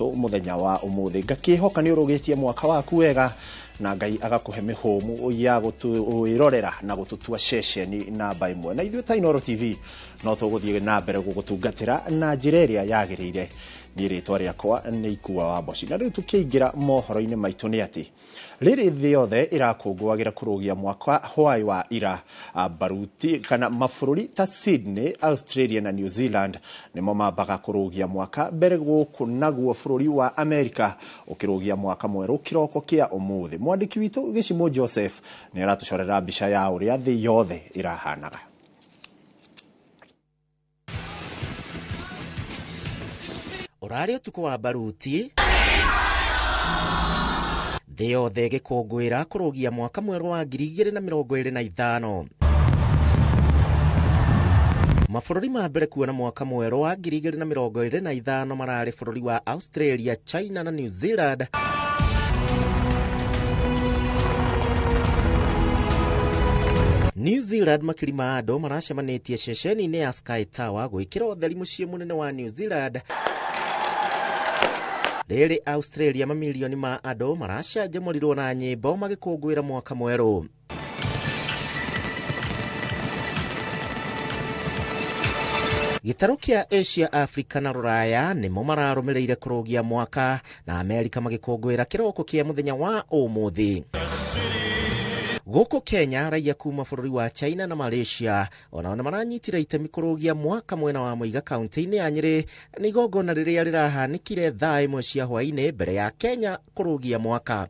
Mũthenya wa ũmũthĩ ngakĩhoka nĩ ũrũgĩtie mwaka waku wega na Ngai agakũhe mĩhũmũ ya gũtwĩrorera na gũtũtua ceceni namba ĩmwe. Na ithuĩ ta Inooro TV no tũgũthiĩ na mbere gũgũtungatĩra na njĩra ĩrĩa yagĩrĩire. Niĩ rĩtwa rĩakwa nĩ Ikua wa Mboci. Na rĩu tũkĩingĩra mohoro-inĩ maitũ nĩ atĩ rĩrĩ thĩ yothe ĩrakũngũagĩra kũrũgia mwaka hwaĩ wa ira, baruti kana mabũrũri ta Sydney, Australia na New Zealand nĩmo mambaga kũrũgia mwaka mbere, gũkũ naguo bũrũri wa Amerika ũkĩrũgia mwaka mwerũ kĩroko kĩa ũmũthĩ. Mwandĩki witũ Gĩcimũ Joseph nĩ aratũcorera mbica ya ũrĩa thĩ yothe ĩrahanaga. Ũrarĩ ũtukũ wa baruti, thĩ yothe ĩgĩkũngũĩra kũrũgia mwaka mwerũ wa 2025. Mabũrũri ma mbere kuona mwaka mwerũ wa 2025 mararĩ bũrũri wa Australia, China na New Zealand. New Zealand makiri ma andũ maracemanĩtie ceceni-inĩ ya Sky Tower gwĩkĩra ũtheri mũciĩ mũnene wa New Zealand. Rĩrĩ Australia mamirioni ma andũ maracanjamũrirwo na nyĩmbo magĩkũngũĩra mwaka mwerũ. Gĩtarũ kĩa Asia, Africa na Rũraya nĩmo mararũmĩrĩire kũrũgia mwaka, na Amerika magĩkũngũĩra kĩroko kĩa mũthenya wa ũmũthĩ. Gũkũ Kenya raia kuma bũrũri wa China na Malaysia onao nĩ maranyitire itemi kũrũgia mwaka mwena wa Mũiga kaunti-inĩ ya Nyĩrĩ. Nĩ igongona rĩrĩa rĩrahanĩkire thaa 1 cia hwaĩ-inĩ mbere ya Kenya kũrũgia mwaka.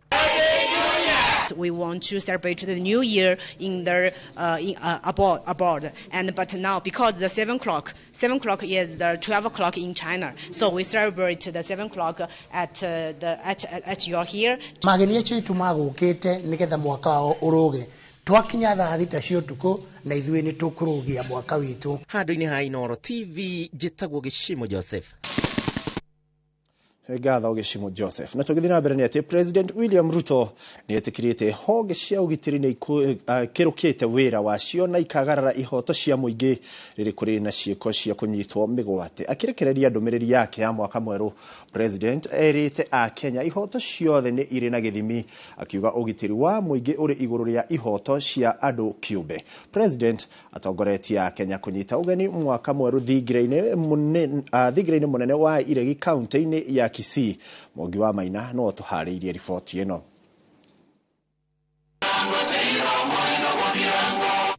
We want to celebrate the new year in the abroad, and but now because the 7 o'clock, 7 o'clock is the 12 o'clock in China, so we celebrate the 7 o'clock at the at your here. Mageni acio aitũ magũkĩte nĩgetha mwaka wao ũrũge. Twakinya thaa 6 cia ũtukũ na ithuĩ nĩ tũkũrũgia mwaka witũ. Handũ-inĩ ha Inooro TV njĩtagwo Gĩcimo Joseph. Ngatho Gĩcimo Joseph. Na tũgĩthiĩ na mbere nĩ atĩ President William Ruto nĩ etĩkĩrĩte honge cia ũgitĩri nĩ ikĩrũkĩte wĩra wacio na ikagarara ihoto cia mũingĩ rĩrĩ kũrĩ na ciĩko cia kũnyitwo mĩgwate. Akĩrekereria ndũmĩrĩri yake ya mwaka mwerũ, President erĩte a Kenya ihoto ciothe nĩ irĩ na gĩthimi, akiuga ũgitĩri wa mũingĩ ũrĩ igũrũ rĩa ihoto cia andũ kĩũmbe. President atongoretie a Kenya kũnyita ũgeni mwaka mwerũ thingira-inĩ mũnene wa Iregi kaunti-inĩ ya Kisii. Mwangi wa Maina no tũharĩirie riboti ĩno.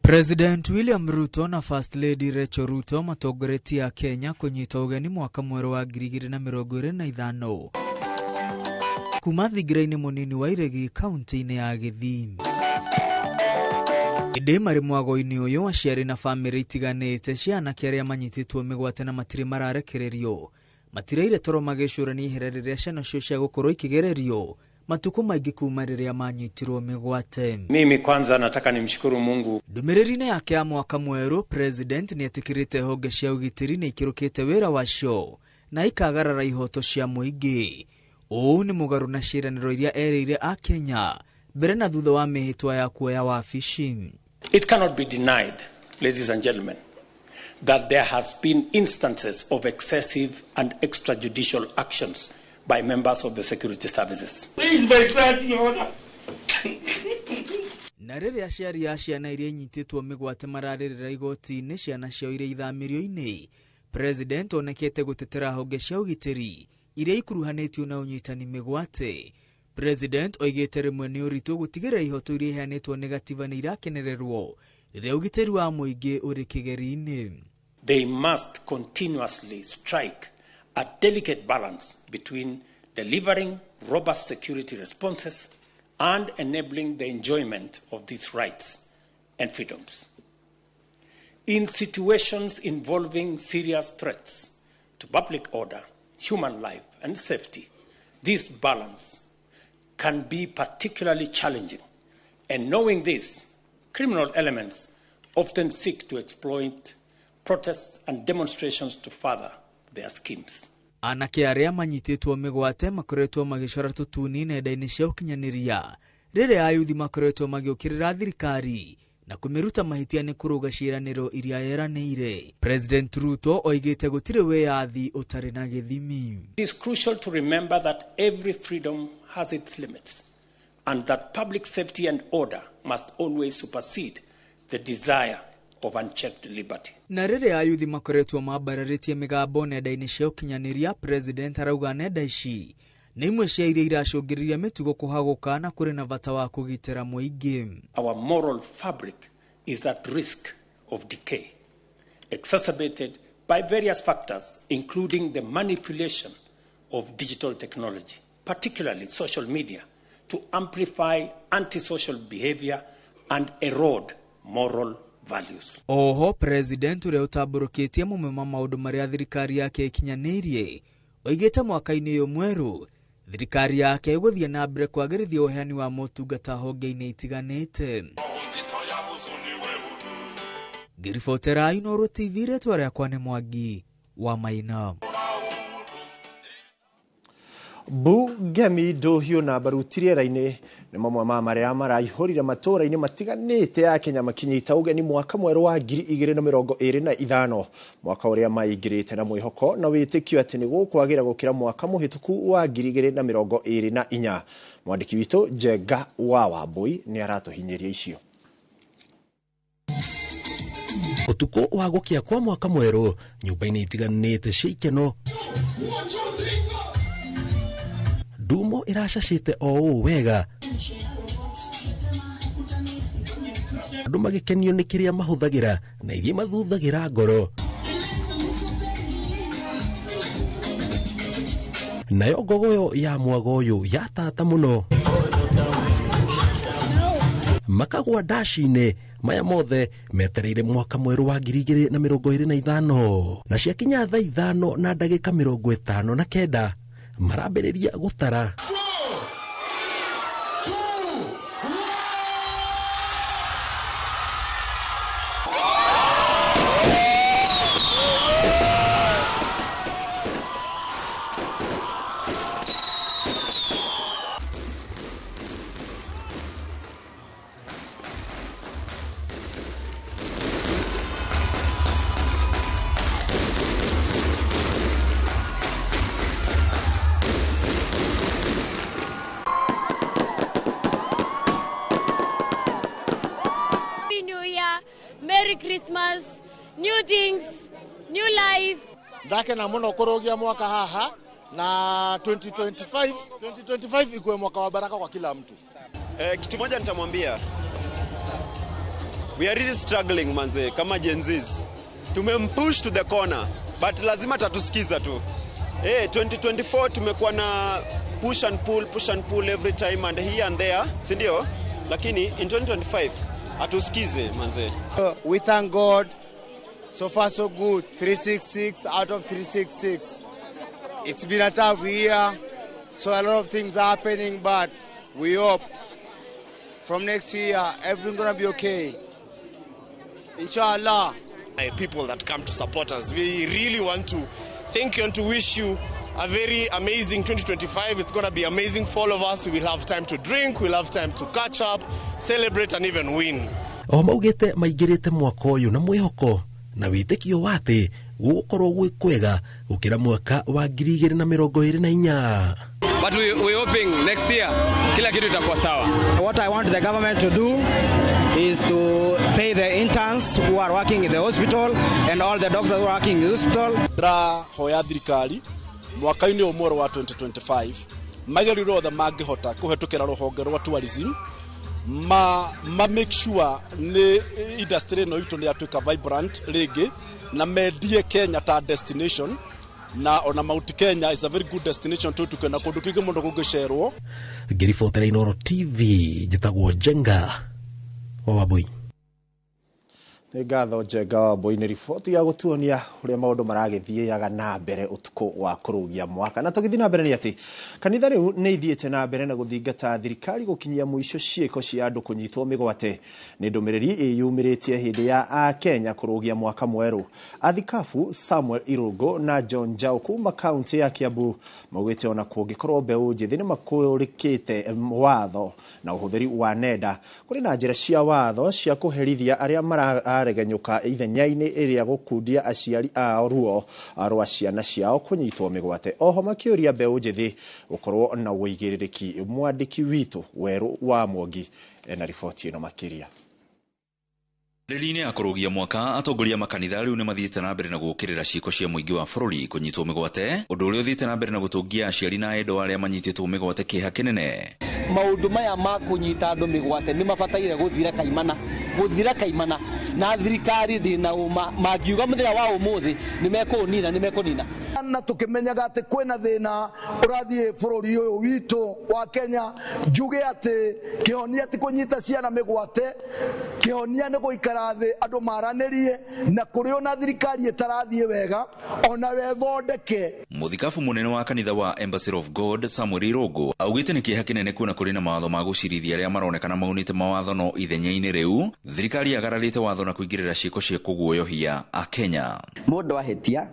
President William Ruto na First Lady Rachel Ruto matongoretie a Kenya kũnyita ũgeni mwaka mwerũ wa 2025 kuma thingira-inĩ mũnini wa Iregi kaunti-inĩ ya Gĩthii. Ĩndĩ marĩ mwago-inĩ ũyũ, aciari na bamĩrĩ itiganĩte cia anake arĩa manyitĩtwo mĩgwate na matirĩ mararekererio matiraire toro magĩcũrania ihera rĩrĩa ciana cio cia gũkorwo ikĩgererio matukũ maingĩ kuma rĩrĩa manyitirwo mĩgwate. Mimi kwanza nataka nimshukuru Mungu. Ndũmĩrĩri-inĩ yake ya mwaka mwerũ, President nĩ etĩkĩrĩte honge cia ũgitĩri nĩ ikĩrũkĩte wĩra wacio na ikagarara ihoto cia mũingĩ. Ũũ nĩ mũgarũ na ciĩranĩro iria erĩire a Kenya mbere na thutha wa mĩhĩtwa ya kuoya wabici. It cannot be denied, ladies and gentlemen, that there has been instances of excessive and extrajudicial actions by members of the security services. Please, my son, Your Honor. Na rĩrĩa aciari a ciana iria inyitĩtwo mĩgwate mararĩrĩra igoti-inĩ ciana ciao iria ithamĩrio-inĩ, President onekete gũtetera honge cia ũgitĩri iria ikuruhanĩtio na ũnyitani mĩgwate. President oigĩte rĩmwe nĩ ũritũ gũtigĩrĩra ihoto iria iheanĩtwo nĩ gatiba nĩ irakenererwo rĩrĩa ũgitĩri wa mũingĩ ũrĩ kĩgeri-inĩ. They must continuously strike a delicate balance between delivering robust security responses and enabling the enjoyment of these rights and freedoms. In situations involving serious threats to public order, human life and safety, this balance can be particularly challenging. And knowing this, criminal elements often seek to exploit protests and demonstrations to further their schemes. Anake arĩa manyitĩtwo mĩgwate makoretwo magĩcora tũtuni nenda-inĩ cia ũkinyanĩria rĩrĩa ayuthi makoretwo magĩũkĩrĩra thirikari Na kũmĩruta mahĩtia nĩ kũrũga ciĩranĩro iria yeranĩire. President Ruto oigĩte gũtirĩ wĩyathi ũtarĩ na gĩthimi. It is crucial to remember that every freedom has its limits and that public safety and order must always supersede the desire of unchecked liberty. Na rĩrĩa ayuthi makoretwo mambararĩtie mĩgambo nenda-inĩ cia ũkinyanĩria, President arauga nenda ici nĩ imwe cia iria iracũngĩrĩria mĩtugo kũhagũka na kũrĩ na bata wa kũgitĩra mũingĩ. Our moral fabric is at risk of decay, exacerbated by various factors, including the manipulation of digital technology, particularly social media, to amplify antisocial behavior and erode moral values. Oho President ũrĩa ũtambũrũkĩtie mamwe ma maũndũ marĩa thirikari yake ĩkinyanĩirie oigĩte mwaka-inĩ ũyũ mwerũ thirikari yake ĩgũthiĩ na mbere kwagĩrithia ũheani wa motungata honge-inĩ itiganĩte. Ngĩribotera Inooro TV, rĩtwa rĩakwa nĩ Mwangi wa Maina. Bu ngemi ndũhiũ na baruti rĩera-inĩ nĩ mamwe ma marĩa maraihũrire matũũra-inĩ matiganĩte ya Kenya makinyita ũgeni mwaka mwerũ wa 2025, mwaka ũrĩa maingĩrĩte na mwĩhoko na wĩtĩkio atĩ nĩ gũkwagĩra gũkĩra mwaka mũhĩtũku wa 2024. Mwandĩki witũ Njenga wa Wambui nĩ aratũhinyĩria icio. Ũtukũ wa gũkĩa kwa mwaka mwerũ nyũmba-inĩ itiganĩte cia ikeno, ndumo ĩracacĩte o ũũ wega, andũ magĩkenio nĩ kĩrĩa mahũthagĩra na iria mathuthagĩra ngoro. Nayo ngogoyo ya mwago ũyũ yatata mũno, makagwa ndaci-inĩ maya mothe metereire mwaka mwerũ wa 2025, na ciakinya thaa 5:59 marambĩrĩria gũtara. 4, 2, Merry Christmas, new things, new life. Ndakena muno kurugia mwaka haha na 2025 ikuwe mwaka wa baraka kwa kila mtu. Kitu moja nitamwambia, we are really struggling manze kama Gen Zs. Tumempush to the corner but lazima tatusikiza tu. 2024 tumekuwa na push and pull every time and here and there, si ndio? Lakini in 2025 atusikize manze. We thank God. So far so good. 366 out of 366. It's been a tough year, so a lot of things are happening, but we hope from next year everything's gonna be okay. Inshallah. People that come to support us, we really want to thank you and to wish you a very amazing 2025. It's going to be amazing for all of us. We will have time to drink, we'll have time to catch up, celebrate and even win. O maugĩte maingĩrĩte mwaka ũyũ na mwĩhoko na wĩtĩkio wa atĩ gũgũkorwo gwĩ kwega gũkĩra mwaka wa 2024. But we hoping next year kila kitu itakuwa sawa. What I want the government to do is to pay the interns who are working in the hospital and all the doctors who are working in the hospital. Ndĩrahoya thirikari mwaka-inĩ ũyũ mwerũ wa 2025 magerio othe mangĩhota kũhetũkĩra rũhonge rwa tourism ma make sure nĩ industry ĩno itũ nĩ yatuĩka vibrant rĩngĩ na mendie Kenya ta destination, na ona Mount Kenya is a very good destination to tukena kũndũ kĩngĩ mũno kũngĩcerwo. Ngĩribotera Inooro TV, njĩtagwo Njenga wa Wambui. Nĩ ngatho Njenga wa Mbui nĩ riboti ya gũtuonia ũrĩa maũndũ maragĩthiaga na mbere ũtukũ wa kũrũgia mwaka. Na tũgĩthiĩ na mbere nĩ atĩ kanitha rĩu nĩ ithiĩte na mbere na gũthingata thirikari gũkinyia mũico ciĩko cia andũ kũnyitwo mĩgwate. Nĩ ndũmĩrĩri ĩyumĩrĩtie hĩndĩ ya Akenya kũrũgia mwaka mwerũ. Athikabu Samuel Irũngũ na John Njau kuma kaunti ya Kiambu maugĩte ona kũngĩkorwo mbeũ njĩthĩ nĩ makũrĩkĩte watho na ũhũthĩri wa nenda, kũrĩ na njĩra cia watho cia kũherithia arĩa mararegenyũka ithenya-inĩ ĩrĩa gũkundia aciari ao ruo rwa ciana ciao kũnyitwo mĩgwate. Oho makĩũria mbeũ njĩthĩ gũkorwo na ũigĩrĩrĩki. Mwandĩki witũ Werũ wa Mwangi ena riboti ĩno makĩria. Rĩrĩ-inĩ ya kũrũgia mwaka, atongoria makanitha rĩu nĩ mathiĩte na mbere na gũũkĩrĩra ciĩko cia mũingĩ wa bũrũri kũnyitwo mĩgwate, ũndũ ũrĩa ũthiĩte na mbere na gũtũngia aciari na endwa arĩa manyitĩtwo mĩgwate kĩeha kĩnene. Maũndũ maya ma kũnyita andũ mĩgwate nĩ mabataire gũthira kaimana, gũthira kaimana, na thirikari ndĩna ũma mangiuga mũthenya wa ũmũthĩ nĩ mekũnina, nĩ mekũnina. Na tukimenyaga atĩ kwĩna thĩna ũrathiĩ bũrũri ũyũ witũ wa Kenya, njuge atĩ kĩhonia ti kũnyita ciana mĩgwate, kĩhonia nĩ gũikara thĩ andũ maranĩrie, na kũrĩ ona thirikari ĩtarathiĩ wega ona wethondeke. Mũthikabu mũnene wa kanitha wa Embassy of God Samuel Irũngũ augĩte nĩ kĩeha kĩnene kuona kũrĩ na mawatho ma gũcirithia arĩa maronekana maunĩte mawatho, no ithenya-inĩ rĩu thirikari yagararĩte watho na kũingĩrĩra ciĩko cia kũguoyohia Akenya. Mũndũ ahĩtia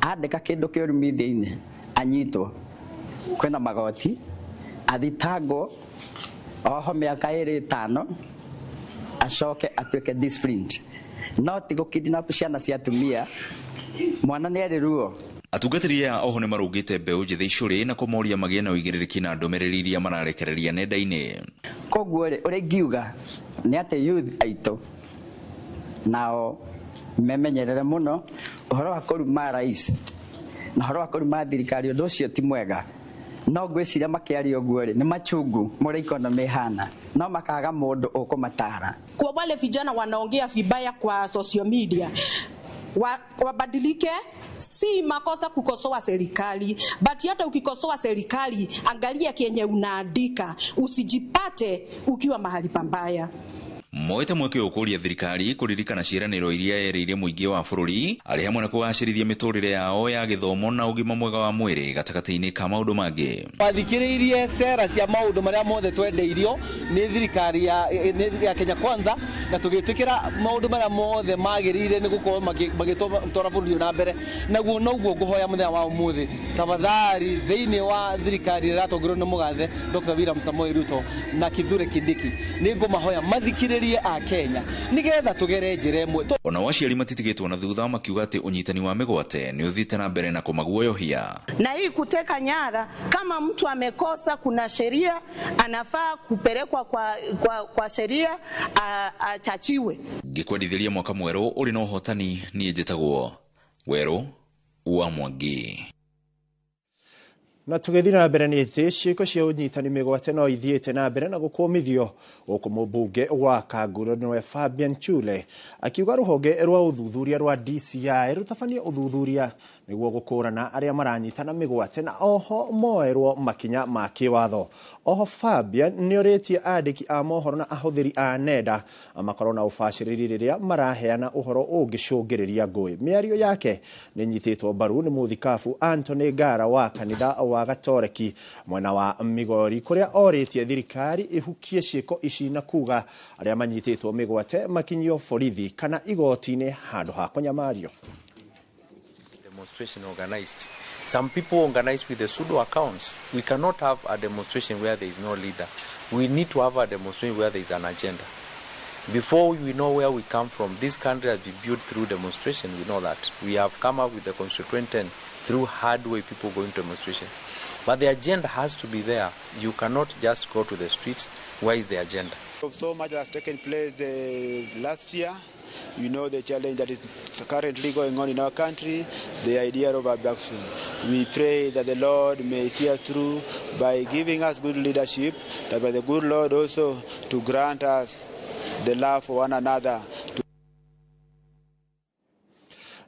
andĩka kĩndũ kĩũru media-inĩ anyitwo, kwĩna magoti, athitangwo oho mĩaka 2 5 acoke atuĩke disciplined. No ti gũkidnap ciana cia atumia, mwana nĩ arĩ ruo. Atungatĩri aya oho nĩ marũngĩte mbeũ njĩthĩ icũrĩ na kũmoria magĩe na ũigĩrĩrĩki na ndũmĩrĩri iria mararekereria nenda-inĩ. Koguo rĩ, ũrĩa ingiuga nĩ atĩ youth aitũ nao memenyerere mũno ũhoro wa kũruma rais na ũhoro wa kũruma thirikari, ũndũ ũcio ti mwega. No ngwĩciria makĩaria ũguo rĩ, nĩ machungu mũrĩa economy ĩhana, no makaga mũndũ ũkũmatara. Kwa wale vijana wanaongea vibaya kwa social media, wabadilike. Si makosa kukosoa serikali, but hata ukikosoa serikali angalia kenye unaandika, usijipate ukiwa mahali pambaya. Moete mweke ũkũria thirikari kũririkana ciĩranĩro iria yerĩire mũingĩ wa bũrũri arĩ hamwe na kũgacĩrithia mĩtũrĩre yao ya gĩthomo na ũgima mwega wa mwĩrĩ gatagatĩ-inĩ ka maũndũ mangĩ. Wathikĩrĩirie cera cia maũndũ marĩa mothe twendeirio nĩ thirikari ya Kenya Kwanza, na tũgĩtĩkĩra maũndũ marĩa mothe magĩrĩire nĩ gũkorwo magĩtwara bũrũri na mbere. Naguo noguo ngũhoya mũthenya wa ũmũthĩ, tafadhali thĩinĩ wa thirikari ĩrĩa ĩratongorio nĩ mũgathe Dr. William Samoei Ruto na Kithure Kindiki, nĩ ngũmahoya mathikĩrĩrie a Kenya nigetha tugere njĩra ĩmwe. Ona aciari matitigĩtwo na thutha makiuga atĩ ũnyitani wa mĩgwate nĩ ũthiĩte na mbere na kũmaguoyohia. Na hii kuteka nyara, kama mtu amekosa, kuna sheria, anafaa kupelekwa kwa sheria achachiwe. Ngĩkwendithĩria mwaka mwerũ ũrĩ na ũhotani, niĩ njĩtagwo Werũ wa Mwangi. Na tũgĩthiĩ na mbere nĩ atĩ ciĩko cia ũnyitani mĩgwate no ithiĩte na mbere na gũkũmithio gũkũ mũmbunge wa Kanguro nĩwe Fabian Chule akiuga rũhonge rwa ũthuthuria rwa DCI rũtabanie ũthuthuria nĩguo gũkũrana arĩa maranyitana mĩgwate na oho moerwo makinya ma kĩwatho. Oho Fabian nĩorĩtie andĩki a mohoro na ahũthĩri a nenda makorwo na ũbacĩrĩri rĩrĩa maraheana ũhoro ũngĩcũngĩrĩria ngũĩ. Mĩario yake nĩnyitĩtwo mbaru nĩ mũthikabu Anthony Ngara wa kanitha wa Gatoreki mwena wa Migori kũrĩa orĩtie thirikari ĩhukie ciĩko ici na kuga arĩa manyitĩtwo mĩgwate makinyio borithi kana igoti-inĩ handũ ha kũnyamario. Demonstration organized. Some people organize with the pseudo accounts. We cannot have a demonstration where there is no leader. We need to have a demonstration where there is an agenda. Before we know where we come from, this country has been built through demonstration. We know that. We have come up with the Constituent 10 through hard way people going to demonstration. But the agenda has to be there. You cannot just go to the streets. Where is the agenda? So much has taken place last year. You know the challenge that is currently going on in our country, the idea of abduction. We pray that the Lord may see us through by giving us good leadership, that by the good Lord also to grant us the love for one another.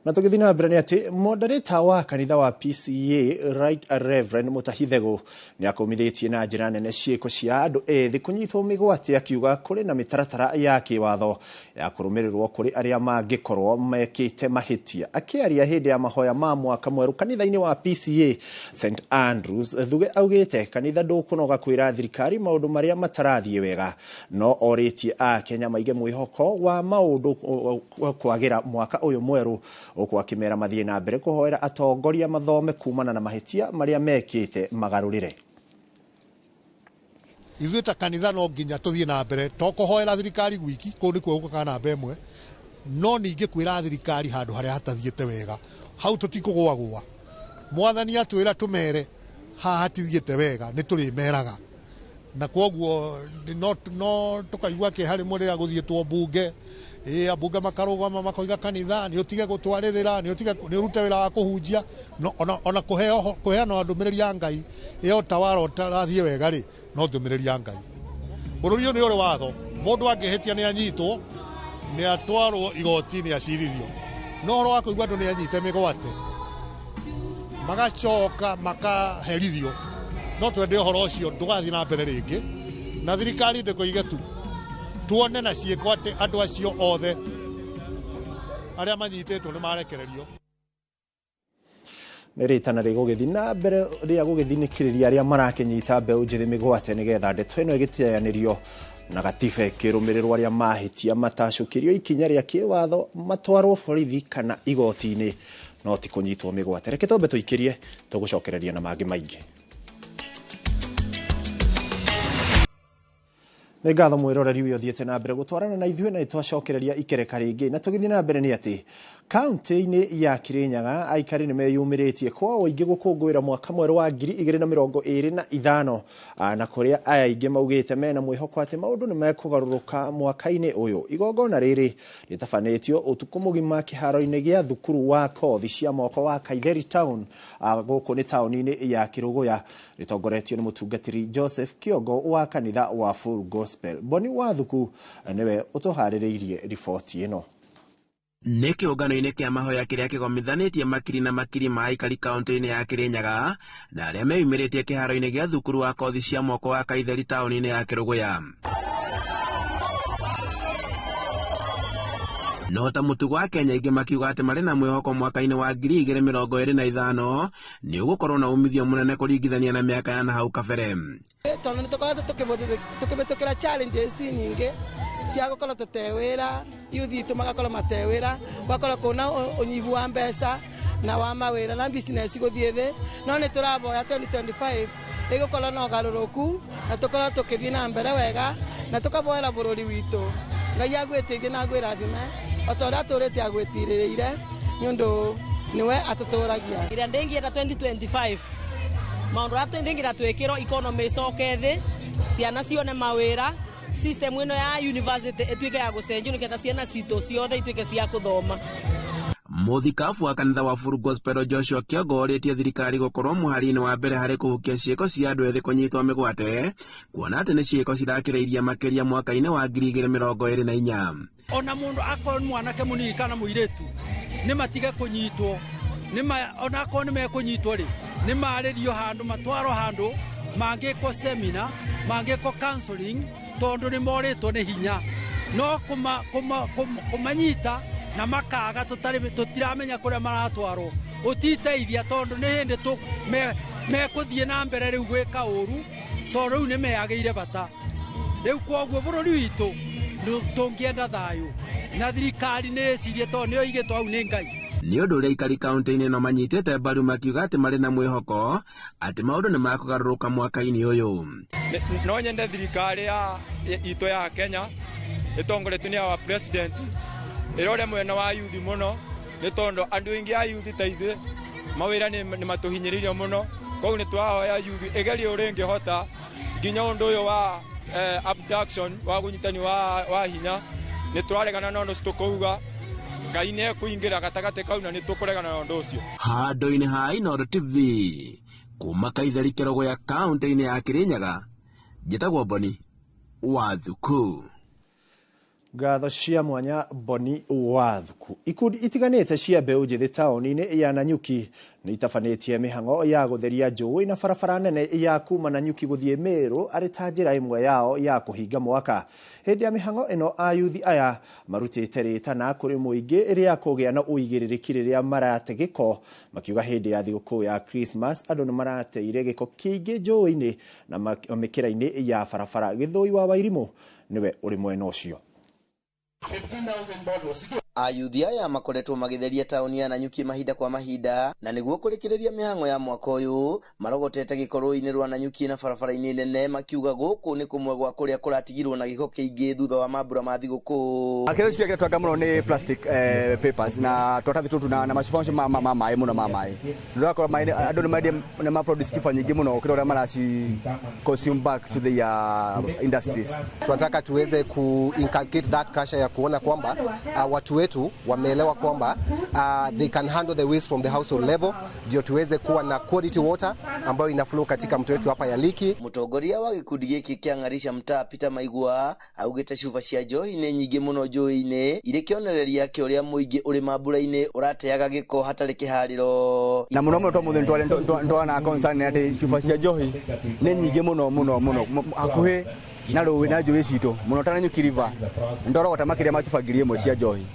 Na tũgĩthiĩ na mbere nĩ atĩ moderator wa kanitha wa PCEA Right Reverend Mutahi Thegũ nĩ akũmithĩtie na njĩra nene ciĩko cia andũ ethĩ kũnyitwo mĩgwate, akiuga kũrĩ na mĩtaratara ya kĩwatho ya kũrũmĩrĩrwo kũrĩ arĩa mangĩkorwo mekĩte mahĩtia. Akĩaria hĩndĩ ya mahoya ma mwaka mwerũ kanitha-inĩ wa PCEA St Andrews, Thuge augĩte kanitha ndũkũnoga kwĩra thirikari maũndũ marĩa matarathiĩ wega, no orĩtie Akenya maige mwĩhoko wa maũndũ kwagĩra mwaka ũyũ mwerũ, ũkũ akĩmera mathiĩ na mbere kũhoera atongoria mathome kumana na mahĩtia marĩa mekĩte magarũrĩre. Ithuĩ ta kanitha no nginya tũthiĩ na mbere to kũhoera thirikari gwiki, kũu nĩkuo gũkaga namba ĩmwe, no ningĩ kwĩra thirikari handũ harĩa hatathiĩte wega, hau tũtikũgũagũa. Mwathani atwĩra tũmere haha hatithiĩte wega, nĩ tũrĩmeraga. Na kwoguo no tũkaigua kĩeha rĩmwe rĩrĩa gũthiĩtwo mbunge, ambunge makarũgama makoiga kanitha nĩ ũtige gũtwarĩrĩra, nĩ ũrute wĩra wa kũhunjia, no ona kũheana ndũmĩrĩri ya Ngai ĩyo tawara ũtarathiĩ wega rĩ, no ndũmĩrĩri ya Ngai. Bũrũri ũyũ nĩ ũrĩ watho, mũndũ angĩhĩtia nĩ anyitwo, nĩ atwarwo igoti-inĩ acirithio. No ũhoro wa kũigua andũ nĩ anyite mĩgwate magacoka makaherithio, no twende ũhoro ũcio ndũgathiĩ na mbere rĩngĩ, na thirikari ndĩkũige tu tuone na ciĩko atĩ andũ acio othe arĩa manyitĩtwo nĩ marekererio. Nĩ rĩtana rĩgũgĩthiĩ na mbere rĩa gũgĩthinĩkĩrĩria arĩa marakĩnyita mbeũ njĩthĩ mĩgwate nĩgetha ndeto ĩno ĩgĩteanĩrio na gatiba ĩkĩrũmĩrĩrwo arĩa mahĩtia matacũkĩrio ikinya rĩa kĩwatho matwarwo borithi kana igoti-inĩ, no ti kũnyitwo mĩgwate. Reke twambe tũikĩrie, tũgũcokereria na mangĩ maingĩ. Nĩ ngatho mwĩroreri ũyũ ũthiĩte na mbere gũtwarana na ithuĩ, na nĩtwacokereria ikereka rĩngĩ. Na tũgĩthiĩ na mbere nĩ atĩ kaunti-inĩ ya Kirinyaga aikari nĩ meyumĩrĩtie kwa ũingĩ gũkũngũĩra mwaka mwerũ wa 2025, na kũrĩa aya aingĩ maugĩte mena mwĩhoko atĩ maũndũ nĩ mekũgarũrũka mwaka-inĩ ũyũ. Igongona rĩrĩ rĩtabanĩtio ũtukũ mũgima kĩharo-inĩ gĩa thukuru wa kothi cia moko wa Kaitheri Town, gũkũ nĩ taũni-inĩ ya Kĩrũgũya, rĩtongoretio nĩ mũtungatĩri Joseph Kĩongo wa kanitha wa Full Gospel. Boni Wathuku nĩwe ũtũharĩrĩirie riboti ĩno. Nĩ kĩũngano-inĩ kĩa mahoya kĩrĩa kĩgomithanĩtie makiri na makiri ma aikari kaunti-inĩ ya Kirinyaga na arĩa meyumĩrĩtie kĩharo-inĩ gĩa thukuru wa kothi cia moko wa Kaitheri taũni-inĩ ya Kĩrũgũya. No ta mũtugo wa Kenya aingĩ makiuga atĩ marĩ na mwĩhoko mwaka-inĩ wa 2025 nĩ ũgũkorwo na umithio mũnene kũringithania na mĩaka ya nahau kabere. Tondũ nĩ tũkoretwo tũkĩhĩtũkĩra challenges nyingĩ cia gũkorwo tũte wĩra, youth itũ magakorwo mate wĩra, gũgakorwo kwĩna ũnyihu wa mbeca na wa mawĩra na business gũthiĩ thĩ, no nĩ tũraboya 2025 ĩgũkorwo na ũgarũrũku na tũkorwo tũkĩthiĩ na mbere wega na tũkaboera bũrũri witũ. Ngai agwĩteithie na agwĩrathime o ta ũrĩa atũrĩte agwĩtirĩrĩire, nĩ ũndũ nĩwe atũtũragia. Ĩrĩa ndĩngĩenda 2025 maũndũ arĩa ndĩngĩenda twĩkĩrwo economy ĩcoke thĩ, ciana cione mawĩra, system ĩno ya university ĩtuĩke ya gũcenjio nĩgetha ciana citũ ciothe ituĩke cia gũthoma. Mũthikabu wa kanitha wa Full Gospel Joshua Kĩongo orĩtie thirikari gũkorwo mũhari-inĩ wa mbere harĩ kũhukia ciĩko cia andũ ethĩ kũnyitwo mĩgwate, kuona atĩ nĩ ciĩko cirakĩrĩirie makĩria mwaka-inĩ wa 2024. Ona mũndũ akorwo nĩ mwanake mũnini kana mũirĩtu, nĩ matige kũnyitwo, ona akorwo nĩ mekũnyitwo rĩ, nĩ marĩrio handũ, matwarwo handũ, mangĩkwo seminar, mangĩkwo counseling, tondũ nĩ morĩtwo nĩ hinya. No kũmanyita na makaga tũtiramenya kũrĩa maratwarwo, ũtiteithia tondũ nĩ hĩndĩ mekũthiĩ na mbere rĩu gwĩka ũru, tondũ rĩu nĩ meyagĩire bata. Rĩu kwoguo bũrũri witũ tũngĩenda thayũ na thirikari nĩ ĩcirie tondũ nĩyo igĩtwo hau nĩ Ngai. Nĩ ũndũ ũrĩa aikari kaunti-inĩ ĩno manyitĩte mbaru makiuga atĩ marĩ na mwĩhoko atĩ maũndũ nĩ makũgarũrũka mwaka-inĩ ũyũ. No nyende thirikari ya itũ ya Kenya ĩtongoretio nĩ our president ĩrore mwena wa youth mũno, nĩ tondũ andũ aingĩ a youth ta ithuĩ mawĩra nĩ matũhinyĩrĩirie mũno, koguo nĩ twahoya youth ĩgerie ũrĩa ĩngĩhota nginya ũndũ ũyũ wa abduction wa ũnyitani wa hinya nĩ tũraregana na ũndũ ũcio, tũkauga Ngai nĩ ekũingĩra gatagatĩ kau na nĩ tũkũregana na ũndũ ũcio. Handũ-inĩ ha Inooro TV kuma Kaitheri Kĩrũgũya kaunti-inĩ ya Kirinyaga, njĩtagwo Boni Wathuku. Ngatho cia mwanya Boni Wathuku. Ikundi itiganĩte cia mbeũ njĩthĩ taũni-inĩ ya Nanyuki nĩ itabanĩtie mĩhang'o ya gũtheria njũĩ na barabara nene ya kuma Nanyuki gũthiĩ Meru arĩ ta njĩra ĩmwe yao ya kũhinga mwaka. Hĩndĩ ya mĩhang'o ĩno ayuthi aya marutĩte rĩtana kũrĩ mũingĩ rĩa kũgĩa na ũigĩrĩrĩki rĩrĩa marate gĩko, makiuga hĩndĩ ya thigũkũ ya Christmas andũ nĩ marateire gĩko kĩingĩ njũĩ-inĩ na mĩkĩra-inĩ ya barabara. Gĩthũi wa Wairimũ nĩwe ũrĩ mwena ũcio. Ayuthi aya makoretwo magĩtheria taũni ya Nanyuki mahinda kwa mahinda na nĩguo kũrĩkĩrĩria mĩhang'o ya mwaka ũyũ marogotete gĩko rũĩ-inĩ rwa Nanyuki na barabara-inĩ nene, makiuga gũkũ nĩ kũmwe gwa kũrĩa kũratigirwo na gĩko kĩingĩ thutha wa mambura ma thigũkũ. Kĩrĩa kĩrĩa twanga mũno nĩ plastic papers na tũratathi tũtũ na macuba macio ma maĩ mũno ma maĩ. Ndũrakora maĩ andũ nĩ mendia nĩ ma produce chupa nyingĩ mũno gũkĩra ũrĩa maraci consume back to the industries. Tunataka tuweze ku inculcate that culture ya kuona kwamba watu wetu wameelewa kwamba they can handle the waste from the household level, ndio tuweze kuwa na quality water ambayo ina flow katika mto wetu hapa ya Liki. Mutongoria wa gikundi giki kĩa Ng'arisha mtaa Peter Maigua augĩte cuba cia njohi nĩ nyingĩ mũno njũĩ-inĩ irĩ kĩonereria kĩa ũrĩa mũingĩ ũrĩ mambura-inĩ ũrateaga gĩko hatarĩ kĩharĩro. Na mũno mũno twa mũthĩ nĩtwana concern atĩ cuba cia njohi nĩ nyingĩ mũno mũno mũno hakuhĩ na rũĩ na njũĩ citũ mũno ta Nanyuki River. Nĩtwarogota makĩria ma cuba 1000 cia njohi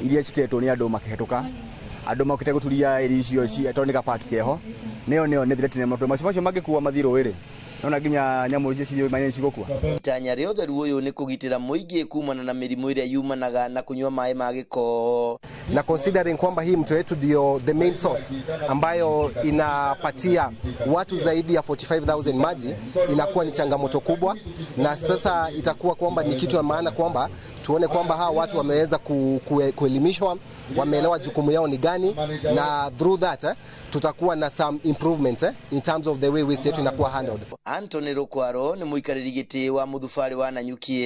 iria citetwo nĩ andũ makĩhetũka, andũ mokĩte gũturia irio icio tondũ nĩ gapaki keho, nĩyo nĩyo nĩ threat nene mũno. Macuba macio mangĩkua mathiĩ rũĩ rĩ, nona nginya nyamũ icio ciĩ maĩ cigũkua. Itanya rĩa ũtheru ũyũ nĩ kũgitĩra mũingĩ kumana na mĩrimũ ĩrĩa yumanaga na kũnyua maĩ ma gĩko. Na considering kwamba hii mto wetu ndio the main source ambayo inapatia watu zaidi ya 45,000 maji, inakuwa ni changamoto kubwa, na sasa itakuwa kwamba ni kitu ya maana kwamba tuone kwamba hawa watu wameweza kuelimishwa, wameelewa jukumu yao ni gani, na through that tutakuwa na some improvements in terms of the way waste yetu inakuwa handled. Anthony Rukwaro ni muikarĩri gĩtĩ wa mũthubarĩ wa Nanyuki.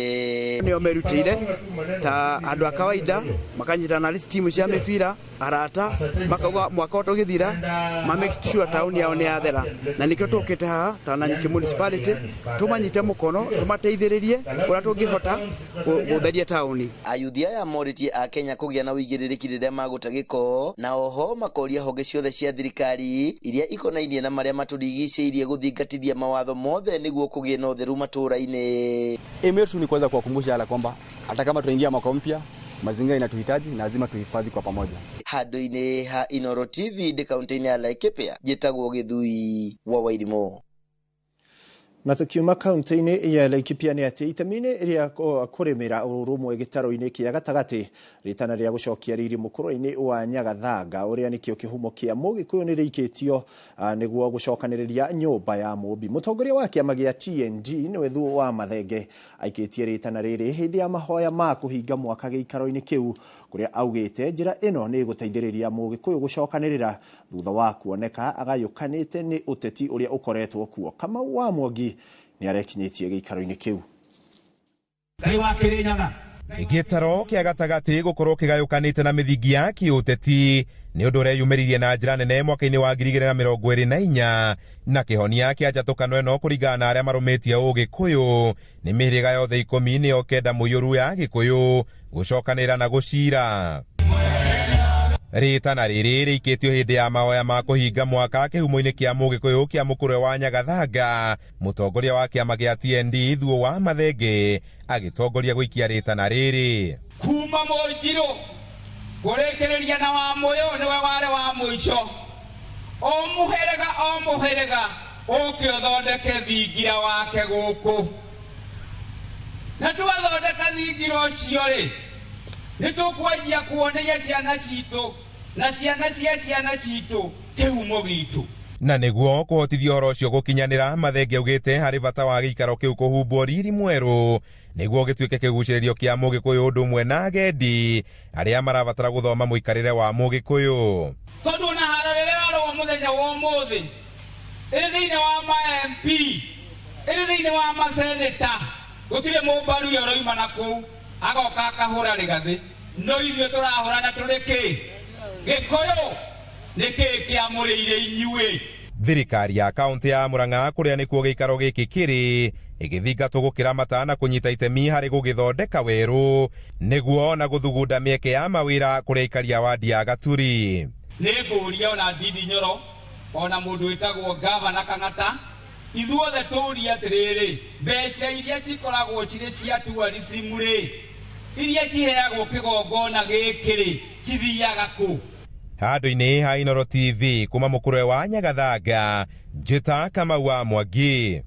Nĩo merutĩire ta andũ a kawaida makanyitana na timu cia mĩbira arata makauga mwaka ũyũ tũgĩthira ma make sure taũni yao nĩ yathera, na nĩkĩo tũkĩte haha ta Nanyuki municipality tũmanyite mũkono tũmateithĩrĩrie ũrĩa tũngĩhota gũtheria taũni. Ayuthi aya morĩtie a Kenya kũgĩa na ũigĩrĩrĩki rĩrĩa magũte gĩko, na oho makoria honge ciothe cia thirikari iria ikonainie na marĩa matũrigicĩirie gũthingatithia mawatho mothe nĩguo kũgĩe na ũtheru matũra-inĩ. Aim yetu ni kuweza kuwakumbusha ala kwamba hata kama tunaingia mwaka mpya, mazingira inatuhitaji na lazima tuhifadhi kwa pamoja. Handũ-inĩ ha Inoro TV ndĩ kaunti-inĩ ya Laikipia, njĩtagwo Gĩthui wa Wairimũ. Na tukiuma kaunti-inĩ ya Laikipia nĩ atĩ itemi-inĩ rĩa kũrĩmĩra ũrũmwe gĩtarũ-inĩ kĩa gatagatĩ rĩtana rĩa gũcokia riri mũkũrũ-inĩ wa Nyagathanga ũrĩa nĩkĩo kĩhumo kĩa Mũgĩkũyũ nĩ rĩikĩtio nĩguo gũcokanĩrĩria nyũmba ya Mũmbi. Mũtongoria wa kĩama gĩa TND nĩwe Thuo wa Mathenge aikĩtie rĩtana rĩrĩ hĩndĩ ya mahoya ma kũhinga mwaka gĩikaro-inĩ kĩu, kũrĩa augĩte njĩra ĩno nĩ ĩgũteithĩrĩria Mũgĩkũyũ gũcokanĩrĩra thutha wa kuoneka agayũkanĩte nĩ ũteti ũrĩa ũkoretwo kuo. Kamau wa Mwangi nĩ arekinyĩtie gĩikaro-inĩ kĩu. Gĩtaro kĩa gatagatĩ gũkorwo kĩgayũkanĩte na mĩthingi ya kĩũteti nĩ ũndũ ũreyumĩririe na njĩra nene mwaka-inĩ wa 2024 na kĩhonia kĩa njatũkano ĩno kũringana na arĩa marũmĩtie ũgĩkũyũ nĩ mĩhĩrĩga yothe 10 nĩyo 9 mũiyũru ya Gĩkũyũ gũcokanĩrĩra na gũcira. Rĩtana rĩrĩ rĩikĩtio hĩndĩ ya mahoya ma kũhinga mwaka kĩhumo-inĩ kĩa Mũgĩkũyũ kĩa mũkũrwe wa Nyagathanga. Mũtongoria wa kĩama gĩa TND Thuo wa Mathenge agĩtongoria gũikia rĩtana rĩrĩ. Kuma Mũnjirũ kũrĩkĩrĩria na wa Mũyũ nĩwe warĩ wa mũico, o mũhĩrĩga o mũhĩrĩga ũke ũthondeke thingira wake gũkũ, na twathondeka thingira ũcio rĩ, nĩtũkwanjia kuonia ciana citũ na ciana cia ciana citũ kĩhumo gitũ. Na nĩguo kũhotithia ũhoro ũcio gũkinyanĩra, Mathenge augĩte harĩ bata wa gĩikaro kĩu kũhumbwo riri mwerũ nĩguo gĩtuĩke kĩgucĩrĩrio kĩa Mũgĩkũyũ ũndũ ũmwe na agendi arĩa marabatara gũthoma mũikarĩre wa Mũgĩkũyũ. Tondũ ona haro rĩrĩa rarũa mũthenya wa ũmũthĩ ĩrĩ thĩinĩ wa ma MP, ĩrĩ thĩinĩ wa maseneta, gũtirĩ mũmbaruya ũroima na kũu agoka akahũra rĩgathĩ, no ithuĩ tũrahũrana tũrĩ kĩ? Gĩkũyũ nĩ kĩĩ kĩamũrĩire inyuĩ? Thirikari ya kaunti ya Murang'a kũrĩa nĩkuo gĩikaro gĩkĩ kĩrĩ ĩgĩthingatwo gũkĩramata na kũnyita itemi harĩ gũgĩthondeka werũ nĩguo ona gũthugunda mĩeke ya mawĩra kũrĩ aikari a wadi ya Gaturi. Nĩ ngũria ona Ndindi Nyoro ona mũndũ wĩtagwo Gavana Kang'ata, ithuothe tũrie atĩrĩrĩ, mbeca iria cikoragwo cirĩ cia tourism rĩ, iria ciheagwo kĩgongona gĩkĩ rĩ, cithiaga kũ? Handũ-inĩ ha Inooro TV kuma mũkũrwe wa Nyagathanga, Njĩta Kamau wa Mwangi.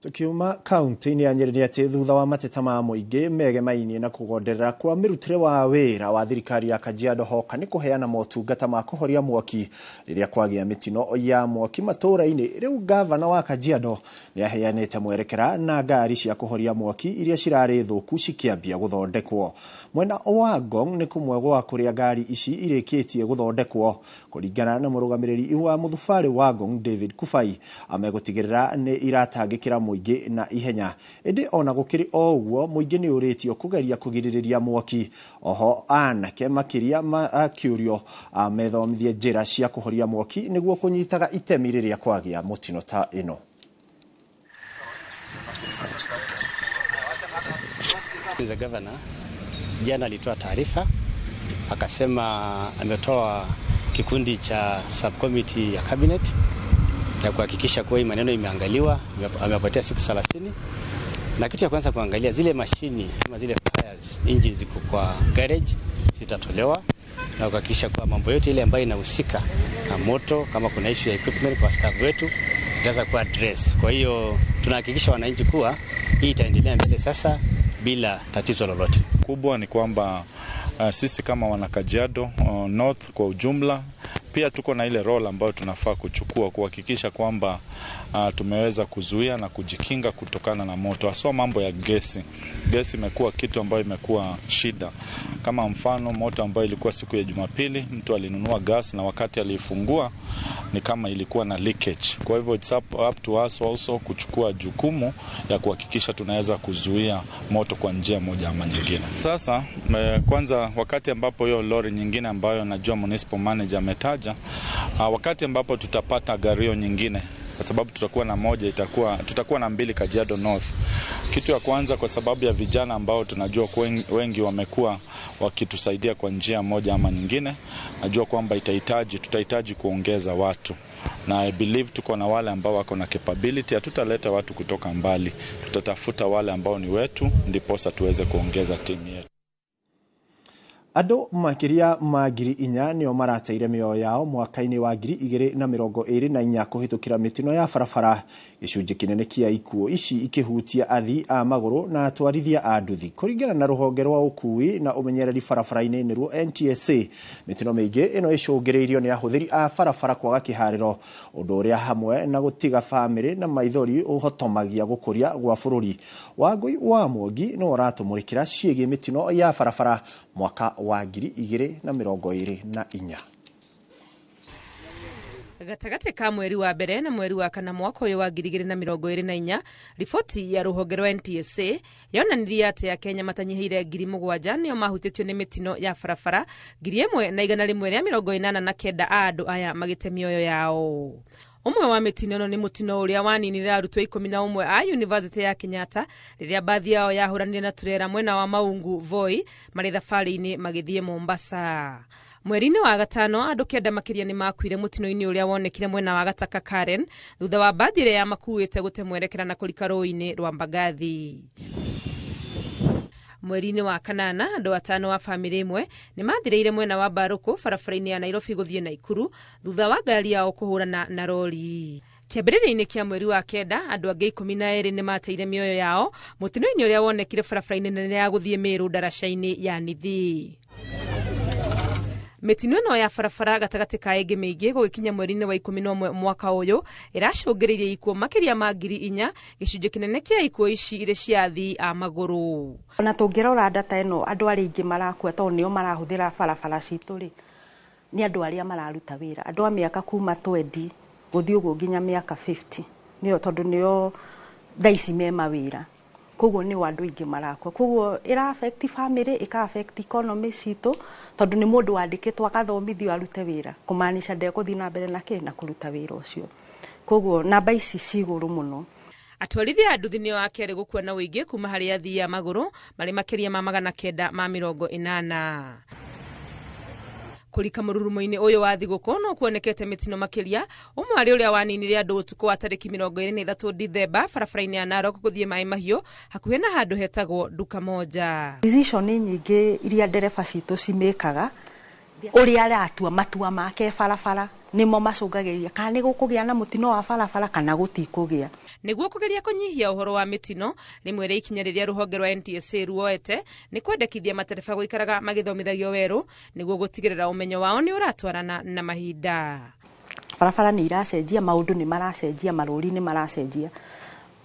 Tukiuma kaunti-inĩ ya Nyeri nĩ atĩ thutha wa mateta ma mũingĩ megemainie na kũgonderera kwa mĩrutĩre wa wĩra wa thirikari ya Kajiado hoka nĩ kũheana motungata ma kũhoria mwaki rĩrĩa kwagĩa mĩtino ya mwaki matũũra-inĩ. Rĩu gavana wa Kajiado nĩ aheanĩte mwerekera na ngari cia kũhoria mwaki iria cirarĩ thũku cikĩambia gũthondekwo. Mwena wa Ngong nĩ kũmwe gwa kũrĩa ngari ici irĩkĩtie gũthondekwo. Kũringana na mũrũgamĩrĩri wa mũthubarĩ wa Ngong David Kufai, amegũtigĩrĩra nĩ iratangĩkĩra mũingĩ na ihenya. Ĩndĩ ona gũkĩrĩ o ũguo, mũingĩ nĩ ũrĩtio kũgeria kũgirĩrĩria mwaki. Oho anake makĩria makĩũrio methomithie njĩra cia kũhoria mwaki nĩguo kũnyitaga itemi rĩrĩa kwagĩa mũtino ta ĩno. The governor jana alitoa taarifa akasema ametoa kikundi cha subcommittee ya cabinet ya kuhakikisha kuwa hii maneno imeangaliwa. Amepatia siku 30, na kitu ya kwanza kuangalia zile mashini ama zile fires engines ziko kwa garage zitatolewa, na kuhakikisha kuwa mambo yote ile ambayo inahusika na moto, kama kuna issue ya equipment kwa staff wetu itaweza kuwa address. Kwa hiyo tunahakikisha wananchi kuwa hii itaendelea mbele sasa bila tatizo lolote. Kubwa ni kwamba sisi kama wana Kajiado North kwa ujumla pia tuko na ile role ambayo tunafaa kuchukua kuhakikisha kwamba tumeweza kuzuia na kujikinga kutokana na moto, hasa mambo ya gesi. Gesi imekuwa kitu ambayo imekuwa shida. Kama mfano moto ambayo ilikuwa siku ya Jumapili, mtu alinunua gas na wakati alifungua ni kama ilikuwa na leakage. Kwa hivyo it's up to us also kuchukua jukumu ya kuhakikisha tunaweza kuzuia moto kwa njia moja ama nyingine. Sasa kwanza, wakati ambapo hiyo lori nyingine ambayo najua municipal manager ametaja, wakati ambapo tutapata gario nyingine, kwa sababu tutakuwa na moja, tutakuwa na mbili Kajiado North. Kitu ya kwanza, kwa sababu ya vijana ambao tunajua wengi wamekuwa wakitusaidia kwa njia moja ama nyingine, najua kwamba tutahitaji kuongeza watu. Na I believe tuko na wale ambao wako na capability. Hatutaleta watu kutoka mbali, tutatafuta wale ambao ni wetu, ndiposa tuweze kuongeza timu yetu. Andũ makĩria ma 4,000 nĩo marateire mĩoyo yao mwaka-inĩ wa 2024 kũhĩtũkĩra mĩtino ya barabara. Gĩcunjĩ kĩnene kĩa ikuũ ici ikĩhutia athii a magũrũ na atwarithia a nduthi. Kũringana na rũhonge rwa ũkuui na ũmenyereri barabara-inĩ nĩruo NTSA, mĩtino mĩingĩ ĩno ĩcũngĩrĩirio nĩ ahũthĩri a barabara kwaga kĩharĩro, ũndũ ũrĩa hamwe na gũtiga bamĩrĩ na maithori ũhotomagia gũkũria gwa bũrũri. Wangũi wa Mwangi nĩwe ũratũmũrĩkĩra ciĩgiĩ mĩtino ya barabara mwaka wa 2024. Gatagatĩ ka mweri wa mbere na mweri wa kana mwaka ũyũ wa 2024, riboti ya rũhonge rwa NTSA yonanirie atĩ Akenya matanyihĩire 7,000 nĩo mahutĩtio nĩ mĩtino ya barabara, 1,189 a andũ aya magĩte mĩoyo yao. Ũmwe wa mĩtino ĩno nĩ mũtino ũrĩa waninire arutwo 11 a University ya Kenyatta rĩrĩa bathi yao yahũranire na turera mwena wa Maungu Voi marĩ thabarĩ-inĩ magĩthiĩ Mombasa. Mweri-inĩ wa gatano andũ 9 makĩria nĩ makuire mũtino-inĩ ũrĩa wonekire mwena wa Gataka Karen thutha wa bathi ĩrĩa yamakuĩte gũte mwerekera na kũrika rũĩ-inĩ rwa Mbagathi. Mweri-inĩ wa kanana andũ 5 a bamĩrĩ ĩmwe nĩ mathirĩire mwena wa Mbarũkũ barabara-inĩ ya Nairobi gũthiĩ Naikuru thutha wa ngari yao kũhũrana na rori. Kĩambĩrĩria-inĩ kĩa mweri wa 9 andũ angĩ 12 nĩ mateire mĩoyo yao mũtino-inĩ ũrĩa wonekire barabara-inĩ nene ya gũthiĩ Meru ndaraca-inĩ ya Nithi. Mĩtino ĩno ya barabara gatagatĩ ka ĩngĩ mĩingĩ gũgĩkinya mweri-inĩ wa 11 mwaka ũyũ ĩracũngĩrĩirie ikuũ makĩria ma 4,000, gĩcunjĩ kĩnene kĩa ikuũ ici irĩ cia athii a magũrũ. Ona tũngĩrora data ĩno, andũ arĩa aingĩ marakua tondũ nĩo marahũthĩra barabara citũ rĩ, nĩ andũ arĩa mararuta wĩra, andũ a mĩaka kuma 20 gũthiĩ ũguo nginya mĩaka 50, nĩo tondũ nĩo thaa ici me mawĩra. Koguo nĩ andũ aingĩ marakua. Koguo ĩra affect family, ĩka affect economy citũ, tondũ nĩ mũndũ wandĩkĩtwo akathomithio arute wĩra, kũmaanisha ndegũthiĩ na mbere na kĩ na kũruta wĩra ũcio. Koguo namba ici ci igũrũ mũno. Atwarithia a nduthi nĩo a kerĩ gũkua na ũingĩ kuma harĩ athii a magũrũ marĩ makĩria ma 980. Kũrika mũrurumo-inĩ ũyũ wa thigũkũ no kuonekete mĩtino makĩria, ũmwe arĩ ũrĩa waninire andũ ũtukũ wa tarĩki 23 Dithemba barabara-inĩ ya Narok gũthiĩ Maĩ Mahiũ hakuhĩ na handũ hetagwo Duka Moja. Decision nyingĩ iria ndereba citũ cimĩkaga, ũrĩa aratua matua make barabara nĩmo macũngagĩrĩria kana nĩ gũkũgĩa na mũtino wa barabara kana gũtikũgĩa. Nĩguo kũgeria kũnyihia ũhoro wa mĩtino, rĩmwe rĩa ikinya rĩrĩa rũhonge rwa NTSA ruoete nĩ kwendekithia matereba gũikaraga magĩthomithagio werũ nĩguo gũtigĩrĩra ũmenyo wao nĩ ũratwarana na mahinda. Barabara nĩ iracenjia, maũndũ nĩ maracenjia, marũri nĩ maracenjia,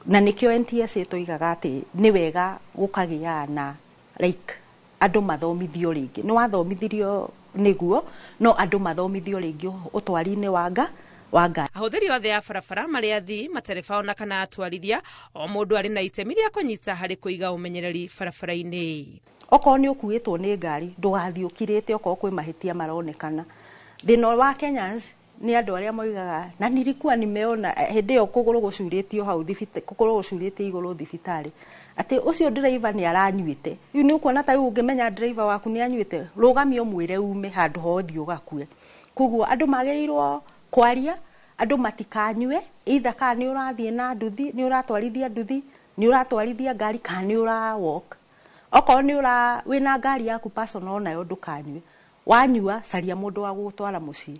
na nĩkĩo NTSA tũigaga atĩ nĩ wega gũkagĩa na like andũ mathomithio rĩngĩ. Nĩ wathomithirio nĩguo, no andũ mathomithio rĩngĩ ũtwari-inĩ wa ngari. Ahũthĩri othe a barabara marĩ athii, matereba ona kana atwarithia, o mũndũ arĩ na itemi rĩa kũnyita harĩ kũiga ũmenyereri barabara-inĩ. Okorwo nĩ ũkuĩtwo nĩ ngari, ndũgathiĩ ũkirĩte okorwo kwĩ mahĩtia maronekana. Thĩna wa Kenyans nĩ andũ arĩa moigaga na nilikuwa nimeona hĩndĩ ĩyo kũgũrũ gũcurĩtio hau kũgũrũ gũcurĩtio igũrũ thibitarĩ, atĩ ũcio driver nĩ aranyuĩte. Rĩu nĩ ũkuona ta rĩu ũngĩmenya driver waku nĩ anyuĩte, rũgamia ũmwĩre ume handũ ha ũthiĩ ũgakue. Koguo andũ magĩrĩirwo kwaria, andũ matikanyue, either kana nĩ ũrathiĩ na nduthi, nĩ ũratwarithia nduthi, nĩ ũratwarithia ngari kana nĩ ũra walk. Okorwo nĩ ũra wĩna ngari yaku personal nayo ndũkanyue. Wanyua caria mũndũ wa gũgũtwara mũciĩ.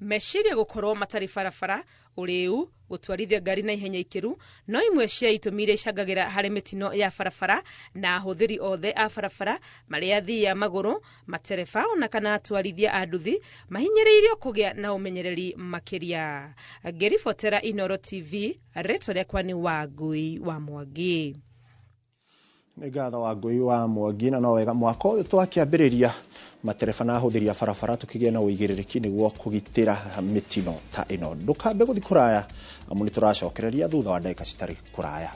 Meciria gũkorwo matarĩ barabara, ũrĩu, gũtwarithia ngari na ihenya ikĩru no imwe cia itũmi iria icangagĩra harĩ mĩtino ya barabara, na ahũthĩri othe a barabara marĩ athii a magũrũ, matereba ona kana atwarithia a nduthi mahinyĩrĩirio kũgĩa na ũmenyereri makĩria. Ngĩribotera Inooro TV, rĩtwa rĩakwa nĩ Wangui wa Mwangi. Nĩ ngatho Wangui wa Mwangi, na no wega mwaka ũyũ twakĩambĩrĩria matereba na ahũthĩri a barabara tũkĩgĩe na ũigĩrĩrĩki nĩguo kũgitĩra mĩtino ta ĩno. Ndũkambe gũthiĩ kũraya amu nĩ tũracokereria thutha wa ndagĩka citarĩ kũraya.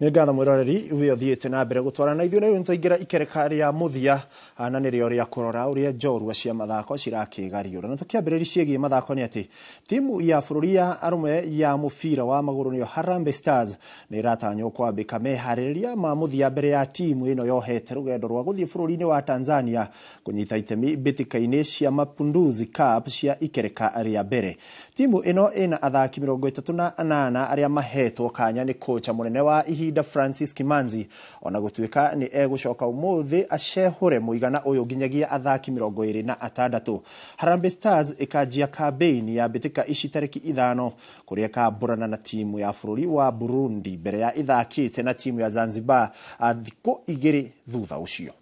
Nĩ ngatho mwĩroreri we ũthiĩte na mbere gũtwarana na ithuĩ, na rĩu nĩtwaingĩra ikereka rĩa mũthia na nĩrĩo rĩa kũrora ũrĩa njorua cia mathako cirakĩgariũra. Na tũkĩambĩrĩria ciĩgiĩ mathako nĩ atĩ timu ya bũrũri ya arũme ya mũbira wa magũrũ nĩyo Harambee Stars nĩ ĩratanywo kwambĩka meharĩrĩria ma mũthia mbere ya timu ĩno yohete rũgendo rwa gũthiĩ bũrũri-inĩ wa Tanzania kũnyita itemi mbĩtĩka-inĩ cia Mapinduzi Cup cia ikereka rĩa mbere. Timu ĩno ĩna athaki 38 arĩa mahetwo kanya nĩ kocha mũnene wa ihinda Francis Kimanzi, ona gũtuĩka nĩ egũcoka ũmũthĩ acehũre mũigana ũyũ nginyagia athaki 26. Harambee Stars ĩkanjia kambeini ya mbĩtĩka ici tarĩki 5 kũrĩa ĩkambũrana na timu ya bũrũri wa Burundi mbere ya ĩthakĩte na timu ya Zanzibar thikũ 2 thutha ũcio.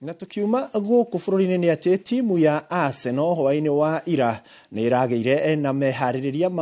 Na tukiuma gũkũ bũrũri-inĩ nĩ atĩ timu ya Arsenal hwaĩ-inĩ wa ira nĩ ĩragĩire na meharĩrĩria